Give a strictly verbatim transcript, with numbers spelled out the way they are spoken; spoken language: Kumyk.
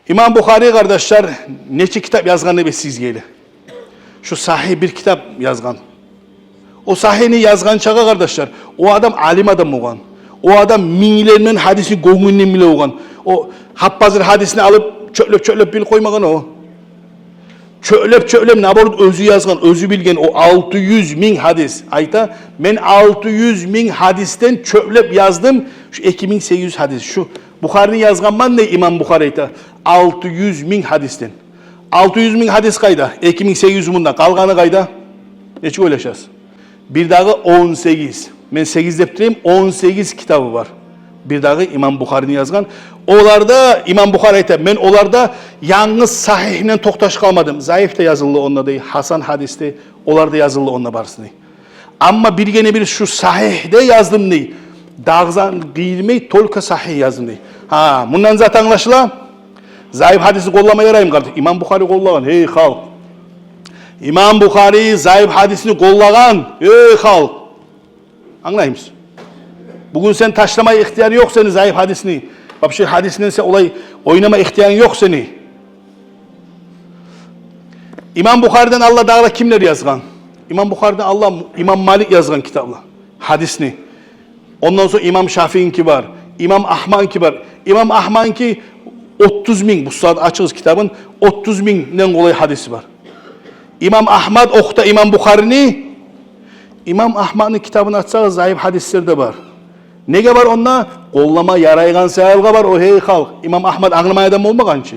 Имам Бухари, къардашлар, нече китап язгъан деп эсигизге геле? Шу Сагьигь бир китап язгъан. О Сагьигьни язгъан чакъы, къардашлар, о адам алим адам болгъан. О адам минглер мен гьадисни гёнгюнден биле болгъан. О гьап-гьазир гьадисни алып, чёплеп-чёплеп билип къоймагъан о. Чёплеп-чёплеп, наоборот, оьзю язгъан, оьзю билген о алты юз минг гьадис. Айта: «Мен алты юз минг гьадисден чёплеп яздым шу эки минг сегиз юз гьадис». Шу Бухарини язгъанман дей, имам Бухари айта, алты юз минг гьадисден. Алты юз минг гьадис къайда? Эки минг сегиз юз мунда. Къалгъаны къайда? Нечик ойлашасыз? Бирдагъы он сегиз. Мен сегиз деп турайым, он сегиз китабы бар. Бирдагъы имам Бухарини язгъан. Оларда, имам Бухари айта, мен оларда янгыз Сагьигьден токъташып къалмадым. Заиф де язылды онда дей, гьасан гьадис де, олар да язылды онда барысы дей. Амма биргине-бир шу Сагьигьде яздым дей. Дагъы зат гийирмей, только Сагьигь яздым дей. Гьа, мундан зат англашыла. Заиф гьадисни къоллама яраймы, къардашлар? Имам Бухари къоллагъан, гьей халкъ. Имам Бухари заиф гьадисни къоллагъан, гьей халкъ. Англаймысыз? Бугюн сен ташламай ихтиярынг ёкъ сени заиф гьадисни. Вообще гьадисни сен олай ойнама ихтиярынг ёкъ сени. Имам Бухариден алда дагъы да кимлер язгъан? Имам Бухариден алда имам Малик язгъан китаплар, гьадисни. Ондан сонг имам Шафииники бар, имам Агьмадныки бар. Имам Агьмадныки отуз минг, бу сагьат ачыгъыз китабын, отуз мингден къолай гьадиси бар. Имам Агьмад охута имам Бухарини, имам Агьмадны китабын ачсагъыз, заиф гьадислер де бар. Неге бар онда? Къоллама ярайгъан саялы бар о, гьей халкъ. Имам Агьмад англамай адам болмагъан чы.